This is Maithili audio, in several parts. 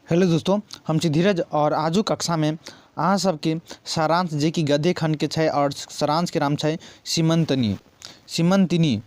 हेलो दोस्तों, हम छी धीरज और आजुक कक्षामे अहाँ सबके सारांश जे कि गद्य खण्डके छै और सारांशके नाम छै सीमंतनी। सीमंतिनी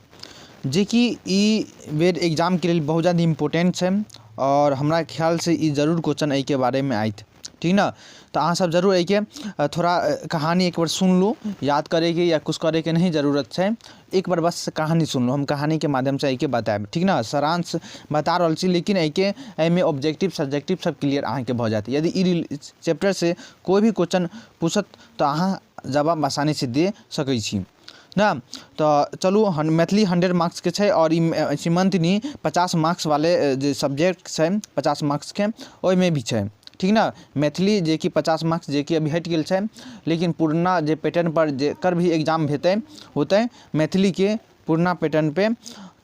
जे कि ई बेर एग्जामके लेल बहुत ज्यादा इम्पोर्टेंट छै और हमरा ख्यालसँ ई जरूर क्वेश्चन एहिके बारेमे आयत, ठीक ने। तऽ अहाँ सब जरूर एहिके थोड़ा कहानी एक बेर सुन लू, याद करैके या किछु करैके नहि जरूरत छै, एक बार बस कहानी सुन लू। हम कहानीके माध्यमसँ एहिके बतायब, ठीक ने। सारांश बता रहल छी, लेकिन एहिके एहिमे ऑब्जेक्टिव सब्जेक्टिव सब क्लियर अहाँके भऽ जायत। यदि ई चैप्टरसँ कोइ भी क्वेश्चन पूछत तऽ अहाँ जवाब आसानीसँ दे सकै छी ने। तऽ चलू, मैथिली 100 मार्क्सके छै आओर ई सीमंतनी 50 मार्क्सवाले जे सब्जेक्ट छै 50 मार्क्सके, ओहिमे भी छै, ठीक ने। मैथिली जे कि 50 मार्क्स जे कि अभी हटि गेल छै, लेकिन पुरना जे पैटर्नपर जेकर भी एग्जाम हेतै होतै मैथिलीके पुरना पैटर्न पे,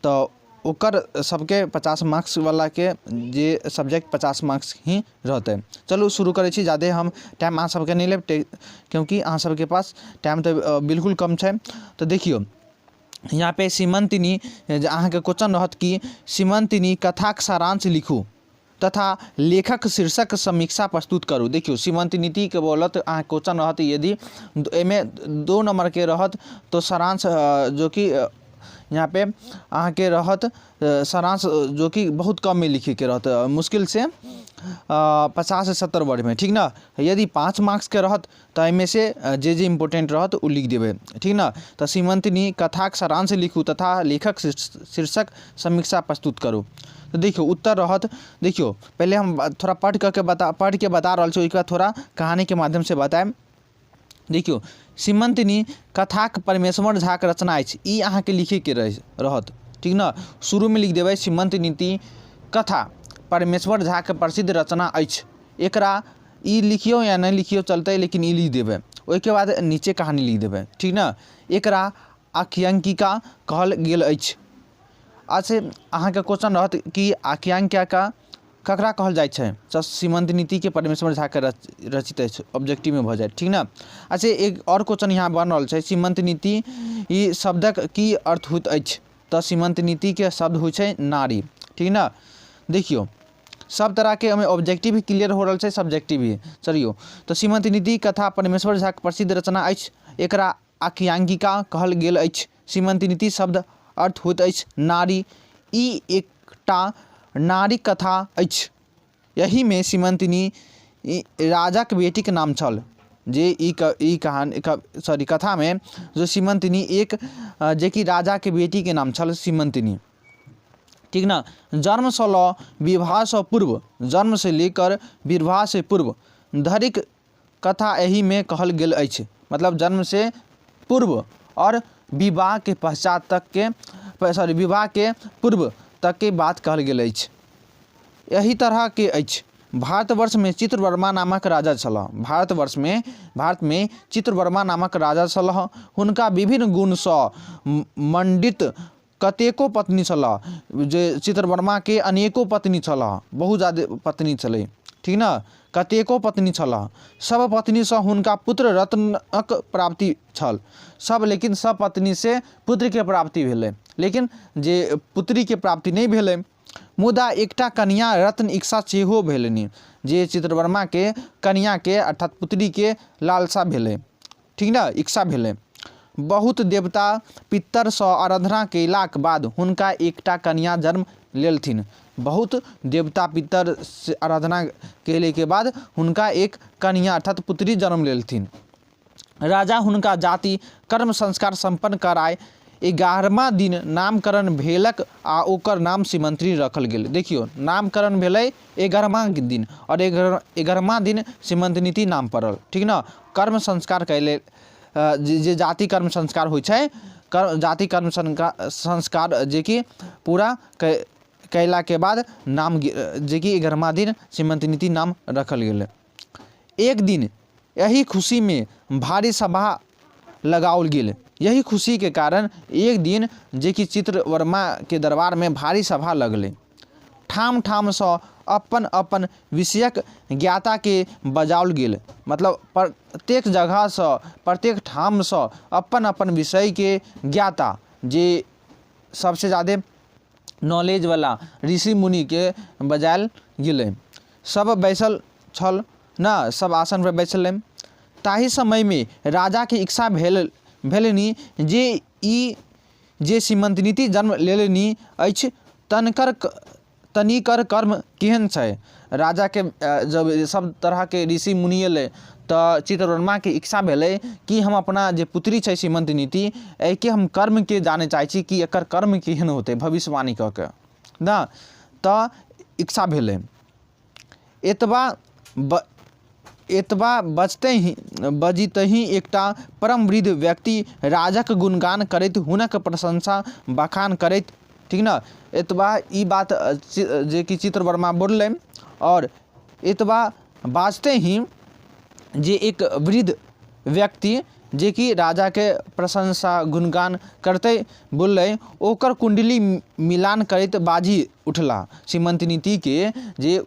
तऽ ओकर सबके 50 मार्क्सवलाके जे सब्जेक्ट 50 मार्क्स ही रहतै। चलू शुरू करै छी। जादे हम टाइम अहाँ सबके नहि लेब, क्योंकि अहाँ सबके पास टाइम तऽ बिल्कुल कम छै। तऽ देखियौ, यहाँ पे सीमंतिनी जे अहाँके क्वेश्चन रहत कि सीमंतिनी कथाक सारांश लिखू तथा लेखक शीर्षक समीक्षा प्रस्तुत करू। देखियौ, सीमंत नीतिके बोलत अहाँके क्वेश्चन रहत, यदि एहिमे 2 नम्बरके रहत तऽ सारांश जो कि यहाँ पे अहाँके रहत सारांश जो कि बहुत कममे लिखैके रहत, मुश्किलसँ 50 से 70 वर्डमे, ठीक ने। यदि 5 मार्क्सके रहत तऽ एहिमे से जे जे इम्पोर्टेंट रहत ओ लिख देबै, ठीक ने। तऽ सीमंतनी कथाक सारांश लिखू तथा लेखक शीर्षक समीक्षा प्रस्तुत करू। तऽ देखियौ, उत्तर रहत, देखियौ, पहिले हम थोड़ा पढ़ कऽ के बता पढ़ के बता रहल छी, ओहिके बाद थोड़ा कहानीके माध्यमसँ बतायब। देखियौ, सीमंतनी कथाक परमेश्वर झाके रचना अछि, ई अहाँके लिखैके रहत, ठीक ने। शुरूमे लिख देबै, सीमंत नीति कथा परमेश्वर झाके प्रसिद्ध रचना अछि। एकरा ई लिखियौ या नहि लिखियौ चलतै, लेकिन ई लिख देबै। ओहिके बाद नीचे कहानी लिख देबै, ठीक ने। एकरा आख्यायिका कहल गेल अछि। अच्छा, अहाँके क्वेश्चन रहत कि आख्यायिका ककरा कहल जाइ छै? तऽ सीमंत नीतिके परमेश्वर झाके रचित अछि, ऑब्जेक्टिवमे भऽ जायत, ठीक ने। अच्छा, एक आओर क्वेश्चन यहाँ बन रहल छै, सीमंत नीति ई शब्दक की अर्थ होइत अछि? तऽ सीमंत नीतिके शब्द होइ छै नारी, ठीक ने। देखियौ, सब तरहके एहिमे ऑब्जेक्टिव भी क्लियर हो रहल छै, सब्जेक्टिव भी। चलियौ, तऽ सीमंत नीति कथा परमेश्वर झाके प्रसिद्ध रचना अछि। एकरा आख्यायिका कहल गेल अछि। सीमंत नीति शब्द अर्थ होइत अछि नारी। ई एकटा नारीक कथा अछि। एहिमे सीमंतिनी राजाक बेटीक नाम छल, जे ई ई कहानी, सॉरी, कथामे जो सीमंतिनी एक जेकि राजाके बेटीके नाम छल सीमंतिनी, ठीक ने। जन्मसँ लऽ विवाहसँ पूर्व, जन्मसँ लेकर विवाहसँ पूर्व धरिक कथा एहिमे कहल गेल अछि। मतलब जन्मसँ पूर्व आओर विवाहके पश्चात तकके, सॉरी, विवाहके पूर्व तकके बात कहल गेल अछि। एहि तरहके अछि। भारतवर्षमे चित्रवर्मा नामक राजा छलाह। भारतवर्षमे, भारतमे चित्रवर्मा नामक राजा छलाह। हुनका विभिन्न गुणसँ मण्डित कतेको पत्नी छलाह। जे चित्रवर्माके अनेको पत्नी छलाह, बहुत जादे पत्नी छलै, ठीक ने। कतेको पत्नी छलाह। सब पत्नीसँ हुनका पुत्र रत्नक प्राप्ति छल सब, लेकिन सब पत्नीसँ पुत्रके प्राप्ति भेलै, लेकिन जे पुत्रीके प्राप्ति नहि भेलै। मुदा एकटा कनियाँ रत्न इच्छा सेहो भेलनि, जे चित्रवर्माके कनियाँके अर्थात पुत्रीके लालसा भेलै, ठीक ने, इच्छा भेलै। बहुत देवता पितरसँ आराधना कयलाक बाद हुनका एकटा कनियाँ जन्म लेलथिन। बहुत देवता पितर से आराधना कयलाके बाद हुनका एक कनियाँ अर्थात पुत्री जन्म लेलथिन। राजा हुनका जाति कर्म संस्कार सम्पन्न कराय 11वां दिन नामकरण भेलक आ ओकर नाम सीमंतिनी रखल गेल। देखियौ, नामकरण भेलै 11वां दिन आओर 11वां दिन सीमंतिनी नाम पड़ल, ठीक ने। कर्म संस्कार कैले जे जाति कर्म संस्कार होइ छै, जाति कर्म संस्कार जेकि पूरा कयलाके बाद नाम जेकि 11वां दिन सीमंतिनी नाम रखल गेलै। एक दिन एहि खुशीमे भारी सभा लगाओल गेल। यही खुशीके कारण एक दिन जेकि चित्रवर्माके दरबारमे भारी सभा लगलै। ठाम ठामसँ अपन अपन विषयक ज्ञाताके बजाओल गेल। मतलब प्रत्येक जगहसँ, प्रत्येक ठामसँ अपन अपन विषयके ज्ञाता, जे सबसँ जादे नॉलेजवला ऋषि मुनिके बजायल गेलै। सभ बैसल छल ने सभ आसनपर बैसलै। ताहि समयमे राजाके इच्छा भेलनि जे ई जे सीमन्तिनी जन्म लेलनि अछि तनिकर तनिकर कर्म केहन छै। राजाके जब सभ तरहके ऋषि मुनि अयलै तऽ चित्रवर्माके इच्छा भेलै कि हम अपना जे पुत्री छै सीमन्तिनी एहिके हम कर्मके जानय चाहै छी कि एकर कर्म केहन होतै भविष्यवाणी कऽ के ने तऽ इच्छा भेलै। एतबा एतबा बजतहि बजितहि एकटा परम वृद्ध व्यक्ति राजक गुणगान करैत हुनक प्रशंसा बखान करैत, ठीक ने, एतबा ई बात जे कि चित्रवर्मा बोललै आओर एतबा बाजते ही जे एक वृद्ध व्यक्ति जेकि राजाके प्रशंसा गुणगान करतै बोललै, ओकर कुण्डली मिलान करैत बाजि उठला। सीमन्तिनीके जे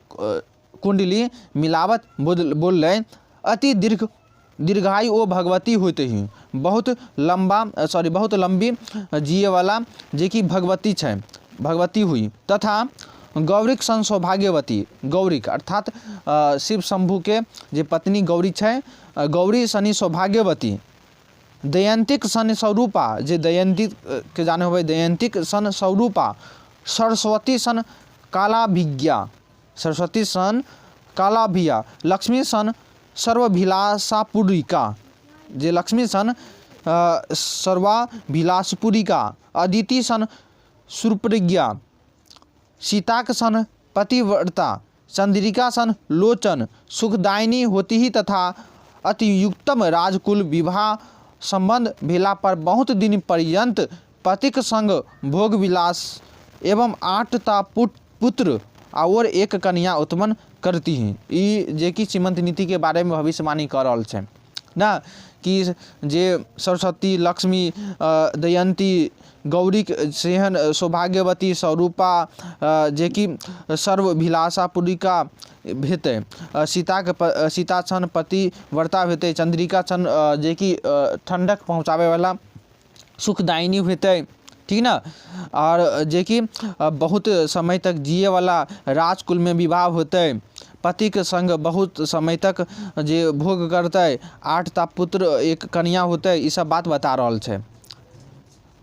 कुण्डली मिलावत बोललै, अति दीर्घायु ओ भगवती होइतहि, बहुत लम्बा, सॉरी, बहुत लम्बी जियैवला जेकि भगवती छै, भगवती हुई, तथा गौरीक सन सौभाग्यवती, गौरीक अर्थात शिव शम्भूके जे पत्नी गौरी छै, गौरी सनि सौभाग्यवती, दयन्तीक सन स्वरूपा, जे दयन्तीके जाने होबै, दयन्तीक सन स्वरूपा, सरस्वती सन कालाभिज्ञा, सरस्वती सन कालाभिया, लक्ष्मी सन सर्वाभिलाषापूरिका, जे लक्ष्मी सन सर्वाभिलाषपूरिका, अदिति सन सुप्रज्ञा, सीताक सन पतिव्रता, चन्द्रिका सन लोचन सुखदायिनी होती तथा अत्युत्तम राजकुल विवाह सम्बन्ध भेला पर बहुत दिन पर्यन्त पतिक संग भोग विलास एवं 8टा पुत्र आओर एक कन्या उत्पन्न करती। ई जेकि सीमन्त नीतिके बारेमे भविष्यवाणी कऽ रहल छै ने कि जे सरस्वती, लक्ष्मी, दयन्ती, गौरीक सेहन सौभाग्यवती स्वरूपा, जेकि सर्वाभिलाषा पूरिका हेतै, सीताके सीता छन पतिव्रता हेतै, चन्द्रिका छन जेकि ठण्डक पहुँचाबैवला सुखदायिनी हेतै, ठीक ने, आओर जेकि बहुत समय तक जियैवला राजकुलमे विवाह होतै, पतिके सङ्ग बहुत समय तक जे भोग करतै, 8टा पुत्र एक कन्या होतै, ई सब बात बता रहल छै।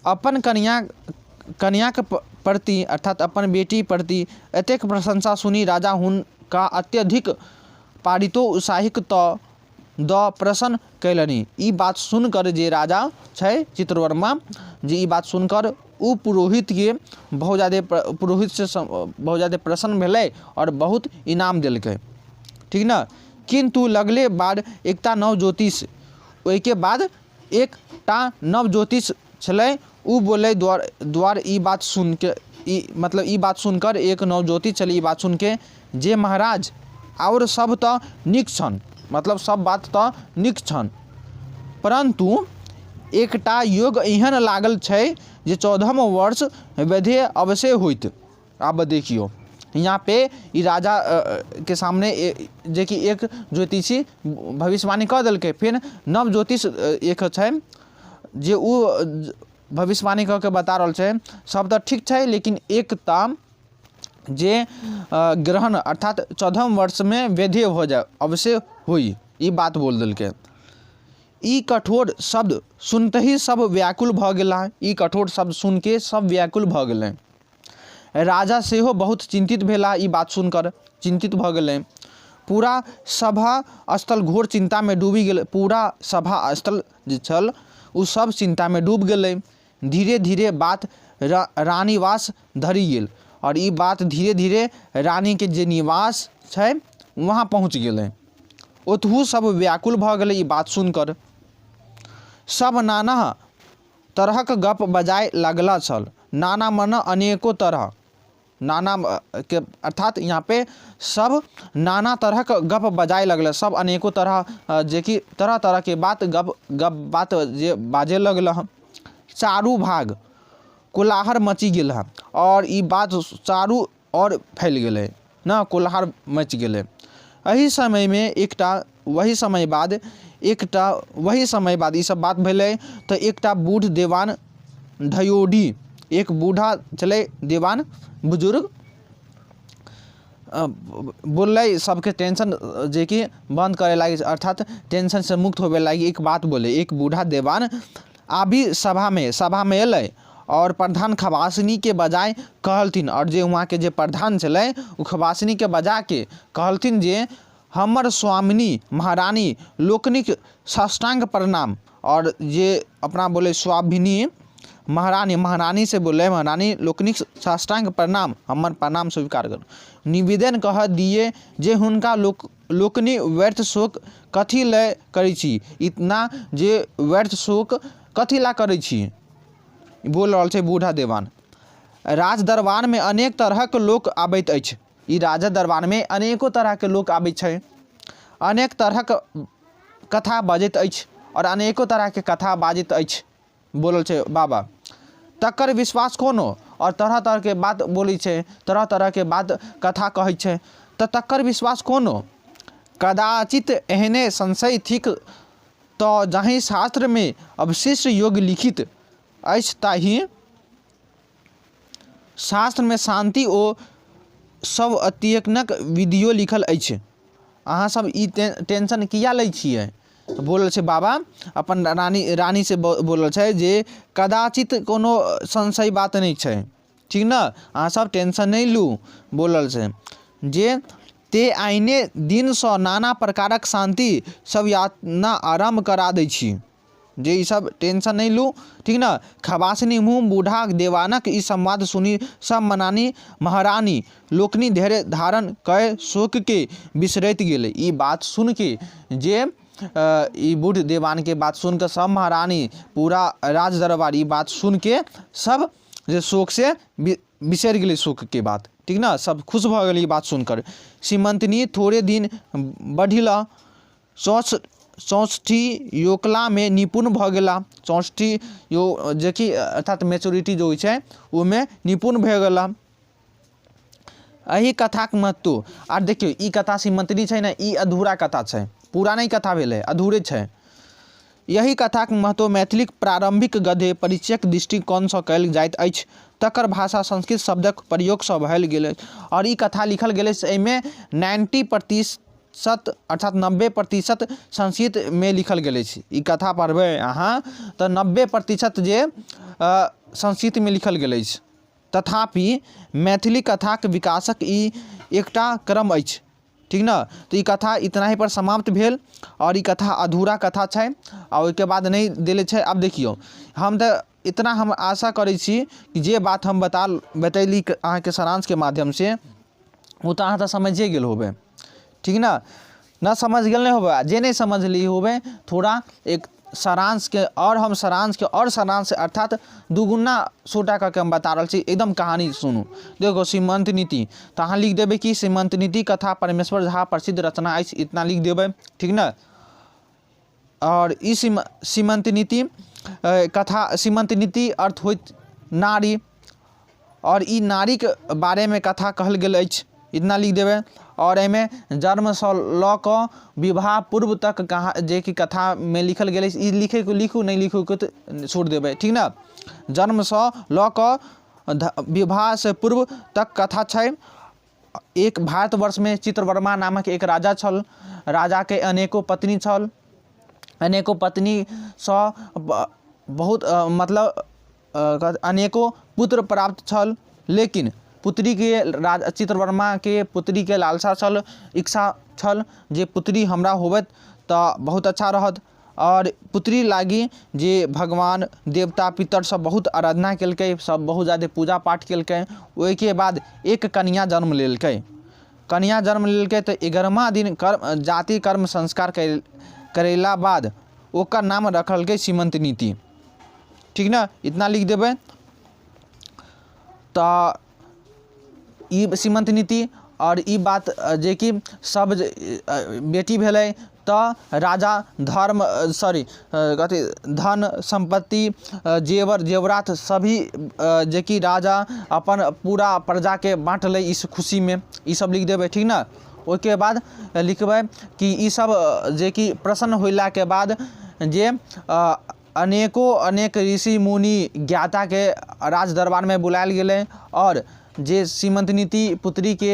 अपन कन्याके प्रति अर्थात अपन बेटी प्रति एतेक प्रशंसा सुनि राजा हुनका अत्यधिक पारितोषिक तऽ दऽ प्रसन्न कयलनि। ई बात सुनकर जे राजा छै चित्रवर्मा जे ई बात सुनकर ओ पुरोहितके बहुत जादे पुरोहितसँ बहुत जादे प्रसन्न भेलै आओर बहुत इनाम देलकै, ठीक ने। किन्तु लगले बाद एकटा नव ज्योतिष, ओहिके बाद एकटा नव ज्योतिष छलै, ओ बोललै द्वार द्वार ई बात सुनिके, ई मतलब ई बात सुनकर एक नव ज्योतिष छलै, ई बात सुनिके जे महाराज आओर सब तऽ नीक छनि, मतलब सब बात तऽ नीक छनि, परन्तु एकटा योग एहन लागल छै जे 14म वर्ष वैधेय अवश्य होइत। आब देखियौ यहाँ पे ई राजा के सामने जेकि एक ज्योतिषी भविष्यवाणी कऽ देलकै, फेर नव ज्योतिष एक छै जे ओ भविष्यवाणी कऽ के बता रहल छै सब तऽ ठीक छै, लेकिन एकटा जे ग्रहण अर्थात 14म वर्षमे वैधेय हो जाए अवश्य होई, ई बात बोल देलकै। ई कठोर शब्द सुनतहि सब व्याकुल भऽ गेलाह। ई कठोर शब्द सुनके सब व्याकुल भऽ गेलै। राजा सेहो बहुत चिन्तित भेलाह। ई बात सुनकर चिन्तित भऽ गेलै। पूरा सभा स्थल घोर चिन्तामे डूबि गेल। पूरा सभा स्थल जे छल ओ सब चिन्तामे डूबि गेलै। धीरे धीरे बात रानीवास धरि गेल आओर ई बात धीरे धीरे रानीके जे निवास छै वहाँ पहुँच गेलै। ओतहु सब व्याकुल भऽ गेलै ई बात सुनकर। सब नाना तरहक गप बजाय लगला छल। नाना मने अनेको तरह, नाना के अर्थात यहाँ पे सब नाना तरहक गप बजाय लगलै, सब अनेको तरह जेकि तरह तरहके बात गप गप बात जे बाजै लगल हँ। चारू भाग कोलाहल मचि गेल हँ आओर ई बात चारू ओर फैल गेलै ने, कोलाहल मचि गेलै। एहि समयमे एकटा वही समय बाद एकटा वही समय बाद ई सब बात भेलै तऽ एकटा बूढ़ देवान ढयोढ़ी, एक बूढ़ा छलै देवान बुजुर्ग, बोललै सभके टेंशन जेकि बन्द करै लागि अर्थात टेंशनसँ मुक्त होबे लागि एक बात बोललै। एक बूढ़ा देवान आबि सभामे सभामे अयलै आओर प्रधान खबासनीके बजाय कहलथिन, आओर जे वहाँके जे प्रधान छलै ओ खबासनीके बजाके कहलथिन जे हमर स्वामिनी महारानी लोकनिक साष्टाङ्ग प्रणाम। आओर जे अपना बोललै स्वाभिनी महारानी, महारानीसँ बोललै महारानी लोकनिक साष्टाङ्ग प्रणाम, हमर प्रणाम स्वीकार करू। निवेदन कह दिए जे हुनका लोक लोकनि व्यर्थ शोक कथी लए करै छी, इतना जे व्यर्थ शोक कथी लए करै छी, बोल रहल छै बूढ़ा देवान। राज दरबारमे अनेक तरहक लोक आबैत अछि। ई राजा दरबारमे अनेको तरहके लोक आबै छै, अनेक तरहक कथा बजैत अछि आओर अनेको तरहके कथा बाजैत अछि, बोलल छै बाबा। तकर विश्वास कोनो आओर तरह तरहके बात बोलै छै, तरह तरहके बात कथा कहै छै, तऽ तकर विश्वास कोनो कदाचित एहने संशय थिक। तऽ जाहि शास्त्रमे अवशिष्ट योग लिखित अछि ताहि शास्त्रमे शान्ति ओ सवअत्यनक विधियो लिखल अछि। अहाँ सब ई टेंशन किया लै छियै? तऽ बोलल छै बाबा अपन रानी रानीसँ बोलल छै जे कदाचित कोनो संशय बात नहि छै, ठीक ने? अहाँ सब टेंशन नहि लू। बोलल छै जे ते आइने दिनसँ नाना प्रकारक शान्ति सब यातना आरम्भ करा दै छी, जे ई सब टेंशन नहि लू, ठीक ने? खबासनी मुँह बूढ़ा देवानक ई संवाद सुनि सब मनानी महारानी लोकनि धैर्य धारण कए शोकके बिसरैत गेलै। ई बात सुनिके जे ई बूढ़ देवानके बात सुनिके सब महारानी पूरा राज दरबार ई बात सुनिके सब जे शोकसँ बिसरि गेलै शोकके बात, ठीक ने? सब खुश भऽ गेलै ई बात सुनिकर। सीमन्तिनी थोड़े दिन बढ़िला चौस चौसठि योकलामे निपुण भऽ गेला। चौसठि यो जेकि अर्थात मैच्योरिटी जे होइ छै ओहिमे निपुण भऽ गेला। एहि कथाके महत्व आर देखियौ, ई कथा सीमन्तिनी छै ने, ई अधूरा कथा छै, पूरा नहि कथा भेलै, अधूरे छै। एहि कथाक महत्व मैथिलीक प्रारम्भिक गद्य परिचयक दृष्टिकोणसँ कयल जाइत अछि। तकर भाषा संस्कृत शब्दक प्रयोगसँ भयल गेल अछि आओर ई कथा लिखल गेल अछि, एहिमे 90% अर्थात 90% संस्कृतमे लिखल गेल अछि। ई कथा पढ़बै अहाँ तऽ 90% जे संस्कृतमे लिखल गेल अछि। तथापि मैथिली कथाक विकासक ई एकटा क्रम अछि, ठीक ने? तऽ ई कथा इतना ही पर समाप्त भेल आओर ई कथा अधूरा कथा छै आ ओहिके बाद नहि देले छै। आब देखियौ, हम तऽ इतना हम आशा करै छी कि जे बात हम बता बतैली अहाँके सारांशके माध्यमसँ ओ तऽ अहाँ तऽ समझिए गेल होबै, ठीक ने? न समझ गेल नहि होबै, आ जे नहि समझली होबै थोड़ा एक सारांशके आओर हम सारांशके आओर सारांश अर्थात दुगुना सोटा कऽ के हम बता रहल छी। एकदम कहानी सुनू। देखो सीमंत नीति, तऽ अहाँ लिख देबै कि सीमंत नीति कथा परमेश्वर झा प्रसिद्ध रचना अछि, इतना लिख देबै, ठीक ने? आओर ई सीमंत नीति कथा, सीमंत नीति अर्थ होइत नारी, आओर ई नारीके बारेमे कथा कहल गेल अछि, इतना लिख देबै। आओर एहिमे जन्मसँ लऽ कऽ विवाह पूर्व तक कहाँ जेकि कथामे लिखल गेल अछि, ई लिखैके लिखू, नहि लिखूके तऽ छोड़ि देबै, ठीक ने? जन्मसँ लऽ कऽ विवाहसँ पूर्व तक कथा छै। एक भारतवर्षमे चित्रवर्मा नामक एक राजा छल। राजाके अनेको पत्नी छल। अनेको पत्नीसँ बहुत मतलब अनेको पुत्र प्राप्त छल, लेकिन पुत्रीके राजा चित्रवर्माके पुत्रीके लालसा छल, इच्छा छल जे पुत्री हमरा होबैत तऽ बहुत अच्छा रहत। आओर पुत्री लागी जे भगवान देवता पितर सब बहुत आराधना केलकै, सब बहुत जादे पूजा पाठ केलकै। ओहिके बाद एक कनिआ जन्म लेलकै। कनिआ जन्म लेलकै तऽ 11वाँ दिन कर्म जाति कर्म संस्कार करेला बाद ओकर नाम रखलकै सीमन्तनीति, ठीक ने? इतना लिख देबै। तऽ ई सीमन्त नीति आओर ई बात जेकि सब जे बेटी भेलै तऽ राजा धर्म सॉरी कथी धन सम्पत्ति जेवर जेवरात सभी जेकि राजा अपन पूरा प्रजाके बाँटलै इस खुशीमे, ई सब लिख देबै, ठीक ने? ओहिके बाद लिखबै कि ई सब जेकि प्रसन्न होलाके बाद जे अनेको अनेक ऋषि मुनि ज्ञाताके राज दरबारमे बुलायल गेलै आओर जे सीमन्तनीति पुत्रीके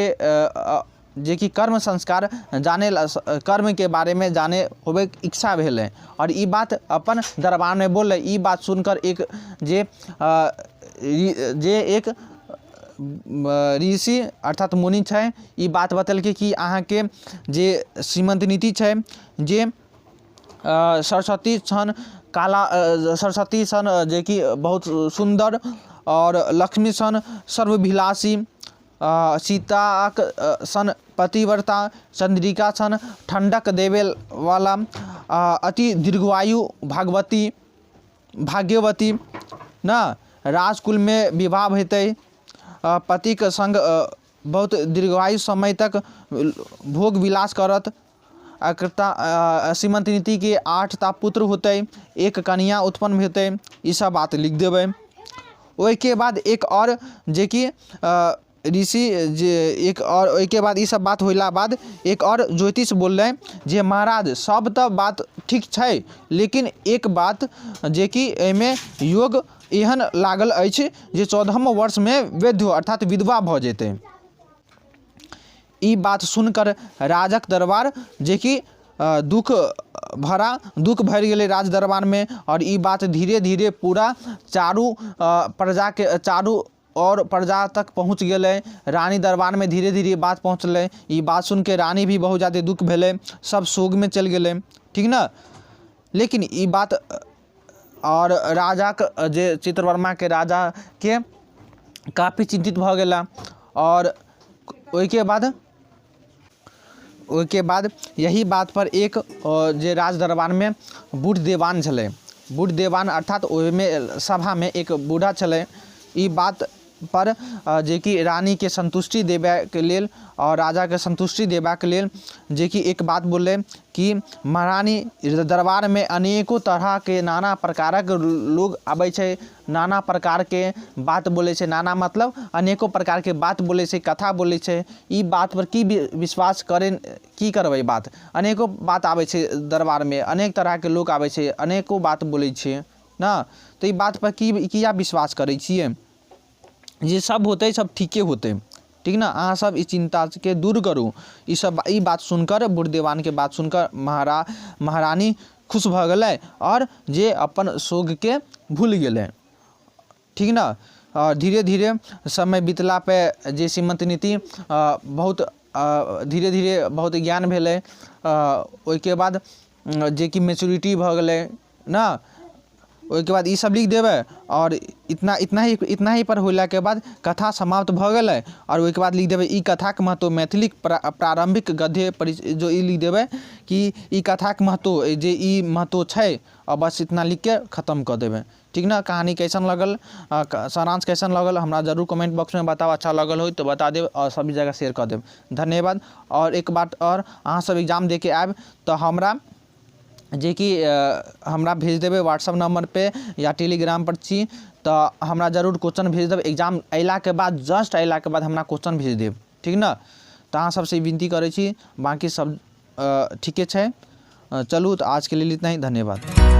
जेकि कर्म संस्कार जानै लए कर्मके बारेमे जानै होबैके इच्छा भेलै आओर ई बात अपन दरबारमे बोललै। ई बात सुनिकर एक जे जे एक ऋषि अर्थात मुनि छै, ई बात बतेलकै कि अहाँके जे सीमन्त नीति छै, जे सरस्वती छनि काला, सरस्वती सन जेकि बहुत सुन्दर आओर लक्ष्मी सन सर्वभिलाषी, सीताक सन पतिव्रता, चन्द्रिका सन ठण्डक देबयवला, अति दीर्घायु भागवती भाग्यवती ने राजकुलमे विवाह हेतै, पतिके सङ्ग बहुत दीर्घायु समय तक भोग विलास करत आ सीमन्तिनीके 8टा पुत्र होतै, एक कनिआँ उत्पन्न हेतै। ई सब बात लिख देबै। ओहिके बाद एक आओर जेकि ऋषि जे एक आओर ओहिके बाद ई सब बात होला बाद एक आओर ज्योतिष बोललै जे महाराज, सब तऽ बात ठीक छै, लेकिन एक बात जेकि एहिमे योग एहन लागल अछि जे 14म वर्षमे वैध्य अर्थात विधवा भऽ जेतै। ई बात सुनकर राजक दरबार जेकि दुःख भरा दुःख भरि गेलै राज दरबारमे आओर ई बात धीरे धीरे पूरा चारू प्रजाके चारू आओर प्रजा तक पहुँच गेलै। रानी दरबारमे धीरे धीरे बात पहुँचलै। ई बात सुनिके रानी भी बहुत जादे दुःख भेलै, सब शोकमे चलि गेलै, ठीक ने? लेकिन ई बात आओर राजाके जे चित्रवर्माके राजाके काफी चिन्तित भऽ गेला। आओर ओहिके बाद यही बातपर एक जे राज दरबारमे बूढ़ देवान छलै, बूढ़ देवान अर्थात ओहिमे सभामे एक बूढ़ा छलै, ई बातपर जेकि रानीके सन्तुष्टि देबयके लेल आओर राजाके सन्तुष्टि देबाक लेल जेकि एक बात बोललै कि महारानी, दरबारमे अनेको तरहके नाना प्रकारक लोग अबै छै, नाना प्रकारके बात बोलै छै, नाना मतलब अनेको प्रकारके बात बोलै छै, कथा बोलै छै। ई बातपर की विश्वास करै, की करबै बात? अनेको बात आबै छै दरबारमे, अनेक तरहके लोक आबै छै, अनेको बात बोलै छै ने, तऽ ई बातपर की किया विश्वास करै छियै? जे सब होतै सब ठीके होतै, ठीक ने? अहाँ सब ई चिन्ताके दूर करू। ई सब ई बात सुनिकर, बूढ़ देवानके बात सुनिकर महारानी खुश भऽ गेलै आओर जे अपन शोकके भूलि गेलै, ठीक ने? आओर धीरे धीरे समय बितलापर जे सीमन्त नीति बहुत धीरे धीरे बहुत ज्ञान भेलै। ओहिके बाद जेकि मेच्योरिटी भऽ गेलै ने, ओहिके बाद ईसब लिख देबै। आओर इतना इतना ही पर होलाके बाद कथा समाप्त भऽ गेलै। आओर ओहिके बाद लिख देबै ई कथाके महत्व मैथिलीक प्रारम्भिक गद्य जो ई लिख देबै कि ई कथाके महत्व जे ई महत्व छै। आओर बस इतना लिखके खतम कऽ देबै, ठीक ने? कहानी कैसन लगल, सारांश कैसन लगल, हमरा जरूर कमेंट बॉक्समे बताउ। अच्छा लगल होइ तऽ बता देब आओर सभी जगह शेयर कऽ देब। धन्यवाद। आओर एक बात आओर, अहाँ सब एग्जाम दऽ आयब तऽ हमरा जेकि हमरा भेज देबै व्हाट्सअप नम्बरपर या टेलीग्रामपर छी तऽ हमरा जरूर क्वेश्चन भेज देब। एग्जाम अयलाके बाद, जस्ट अयलाके बाद हमरा क्वेश्चन भेज देब, ठीक ने? तऽ अहाँ सबसँ विनती करै छी। बाँकी सब ठीके छै। चलू तऽ आजके लेल इतना ही। धन्यवाद।